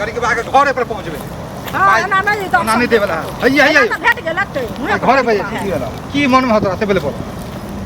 करीब आके घरे पर पहुंचबे। हाँ, पाइ- एना नहि दम एना नहि देबला हैया हैया। एना तऽ भेट गेल एतै। हुएँ घरे पर पर जाइ छी। की मन में होत से पहिले बोल।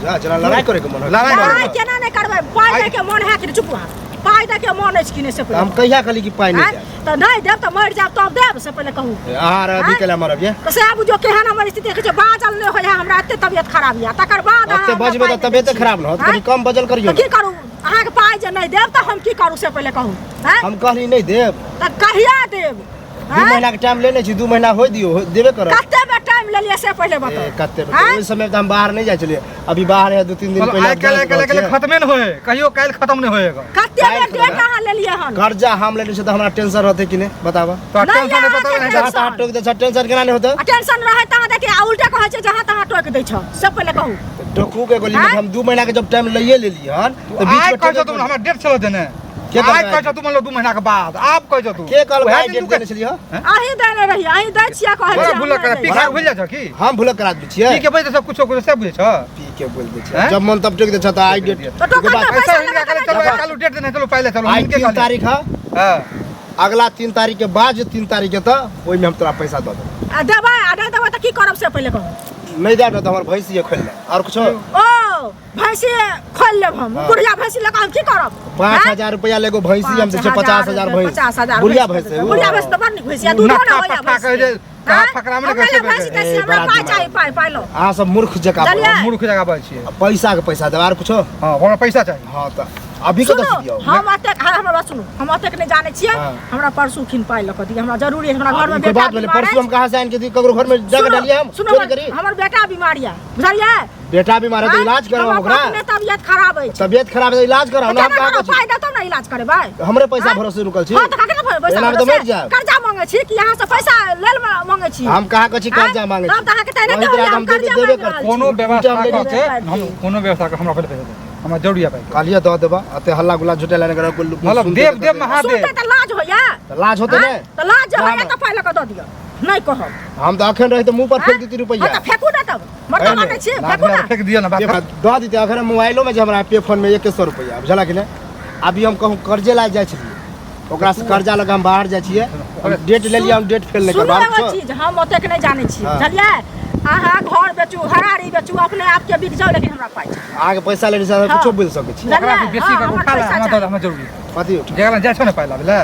जा जेना लड़ाई करे के मन होत। लड़ाई लड़ाई केना नहि करबै? पाइ दै के मन है कि नहि? चुप अहाँ। पाइ दै के मन अछि कि नहि से तऽ हम पहिले। कहिया कहली कि पाइ नहि आँय? देब? तऽ नहि देब तऽ मरि जायब तब देब से पहिले कहू। अहाँ आर अभी आँय? केला मरब ये? तऽ सएह बुझियौ केहन हमर स्थिति देखै छियै, बाजल नहि होइए हमरा, एते तबियत खराब यऽ, तकर बाद अहाँ एते हमरा बजबै पाइ तऽ नहि तबियते दै छी। खराब न होत। आँय? कनि कम बजल करियौ। तऽ की करू? अहाँके पाइ जे नहि देब तऽ हम की करू से पहिले कहू। आँय? हम कहली नहि देब। तऽ कहिया देब? 2 आँय? महीना के टाइम लेने छी, 2 महीना होय दियौ, देबे करब। कते बेर टाइम लेलियै से पहिले बताउ। ए, कते बेर? आँय? ओहि समय तऽ हम बाहर नहि जाइ छलियै, अभी बाहर है 2-3 दिन मतलब पहिले आइ काल्हि आइ काल्हि आइ काल्हि खत्मे नहि होए, कहियो काल्हि खत्म नहि होएगा। कते काल्हि बेर खत्म डेट अहाँ लेलियै हन? कर्जा हम लेने छियै तऽ हमरा टेंशन रहतै कि नहि बताबऽ? तो नहि, टेंशन नहि अहाँके बताबऽ नहि। टेंशन। जहाँ तहाँ टोकि दै छ, टेंशन केना नहि होतै? आ टेंशन रहै तऽ अहाँ देखियै आ उल्टे कहै छियै जहाँ तहाँ टोकि दै छौ, से पहिले कहू। टोकू के एगो लिमिट। आँय? हम 2 महीना के जब टाइम लइए लेलियै हन तऽ बीच आइ में कहै छौ टोकै तू हमरा डेट छलो देने। के कहलकै? आइ कहै छौ तू मतलब 2 महीना के बाद आब कहै छौ तू। के कहलकै उएह आइ दिन डेट तू देने छलियै हन? अहीं देने रहियै, अहीं दै छियै कहै बड़ा छियै, हम भूलक नहि करा दै पी छियै। खा भूल जाइ छौ की? हम भूलक करा दै छियै? पी के बैठ सब कुछो कुछो से बुझै छौ? पी के बोल दै छियै। हैं? जब मन तब टोकि दै छौ तऽ आइ डेट। तऽ टोकन ओहिके बाद तऽ ऐसा पैसा हिनका लगा कहले के चलो नहि कालू डेट देने चलो पहिले चलो। आइ हिनके 3 कहलियै। तारीख है। हां। अगला 3 तारीख के बाद जे 3 तारीख के तऽ ओहिमे हम तोरा पैसा दऽ देबौ। आ देबै आ नहि देबै तऽ की करब से पहिले कहू। नहि देब तऽ हमर भैंसी खोलि ले आओर कुछो। ओ भैंसी खोलि लेब हम। हाँ। बुढ़िया भैंसी लऽ कऽ हम की करब? पाँच आँय? हजार रुपया लेगो भैंसी हम दै छियै, 50,000 भैंस। 50,000। बुढ़िया भैंस है उ। बुढ़िया भैंस तऽ बड़ नीक भैंस यऽ, दूधो नक्का ने होइए पक्का भैंस कहै के। जे कहाँ आँय? फकरा मे हम नहि नहि कहै भैंसी दै ए, छी, हमरा बड़ा पाइ दिमाग। चाही, पाइ, पाइ लो। अहाँ सब मूर्ख जकाँ बुझलियै? बोलू। मूर्ख जकाँ बाजै छियै। पैसा के पैसा देब आर कुछो? हँ, हमरा पैसा चाही। हँ तऽ अभी कतऽ सुनू से दियौ? हम एतेक, हाँ, हमरा बात सुनू, हम एतेक नहि जानै छियै। हाँ। हमरा परसू खिन पाइ लऽ कऽ दिअ, हमरा जरूरी अछि, हमरा घरमे ई कोई बेटा बात भेलै? बीमार परसू हम अछि। कहाँ से आनि के दी? ककरो घर में जाके सुनू, डालिए हम सुनू, चोरी करी? हमर बेटा बीमार यऽ, बुझलियै? बेटा बीमार है तऽ आँय? इलाज कराउ हमर ओकरा। अपने तबियत खराब अछि। तबियत खराब है तऽ इलाज कराउ तऽ ना। हम केना कहाँ करब? कहै पाइ देतौ ने इलाज करेबै? छी हमरे पैसा आँय? भरोसे रुकल छी? हँ तऽ ककरा पैसा एना मे तऽ भरोसे? मरि जायब। कर्जा मांगै छी कि यहाँ से पैसा लेल मांगै छी? हम कहाँ कहै छी आँय? कर्जा मांगै तब छी? तऽ अहाँके तऽ एनाहिते वही होइए, तऽ हम हम देबे कर्जा देबे मांगि रहल करतै। छी। कोनो व्यवस्था हम कऽ के लेने हम कोनो व्यवस्था कऽ हमरा पहिले पैसा दे, हमरा जरूरी है पाइ। कहलियै दऽ देबऽ, एते हल्ला गुल्ला झुटेला नहि करऽ, कोइ लोक मतलब सुनतै देव तऽ देव कहतै। महादेव। सुनतै तऽ लाज होइए। तऽ लाज होतै आँय? ने? तऽ लाज जे ना, होइए ना। तऽ पाइ लऽ कऽ दऽ दिअ, नहि कहब। हम तऽ अखन रही तऽ मुँह पर फेंक आँय? देती रुपैआ। हँ तऽ फेकू ने तब, मर्दाना है नहि छी, ने? फेकू ने। फेंक दिअ ने बात। दऽ देतै अखन मोबाइलो में जे हमरा पे फोन में 100 रुपैआ, बुझला कि नहि? अभी हम कहूँ कर्जे लाग जाइ छलियै, ओकरा से कर्जा लऽ कऽ हम बाहर जाइ छियै, हम डेट लेलियै, हम डेट फेल नहि सुनू करब आर एगो कुछो? चीज, हम ओतेक नहि जानै छी। हाँ। बुझलियै? अहाँ घर बेचू, हरारी बेचू, अपने आपके बिक जाउ, लेकिन हमरा पाइ चाही। अहाँके पैसा लेने से हाँ। कुछो बोलि सकै छी। बुझलियै? ओकरा से बेसी हाँ, कऽ हमर उठा ले, पैसा हमरा दऽ चाही। दे, हमरा जरूरी है। कथी उठा? जेकरा जाइ छौ ने पाइ लाबै लए,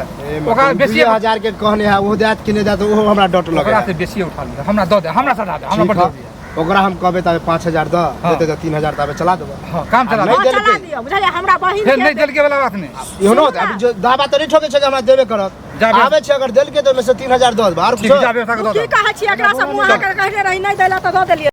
ओकरा बेसी 2000 के कहने है, ओहो देत कि नहि देत ओहो हमरा डट लगे। ओकरा से बेसी उठा लिअ, हमरा दऽ दे, हमरा सधा दे, हमरा ठीक बड़ है। जरूरी है। ओकरा हम कहबै ताबे 5000 दऽ हाँ। देतै तऽ 3000 ताबे चला देबै। हँ, काम चला आ दे। नहि हँ, चला देलकै। दिअ, बुझलियै? हमरा बहिन फेर के नहि देलकै वाला बात नहि। इहो सुनू ने ने। अभी जो दावा तऽ नहि ठोकै छै कि हमरा देबे करत। जाबे- आबै छै अगर देलकै तऽ ओहिमे से 3000 दऽ देबै आर ठीक कुछो? जाबे दऽ की दे। कहै छी एकरा सब मुँह अहाँके कहने रही नहि दै लए तऽ दऽ देलियै।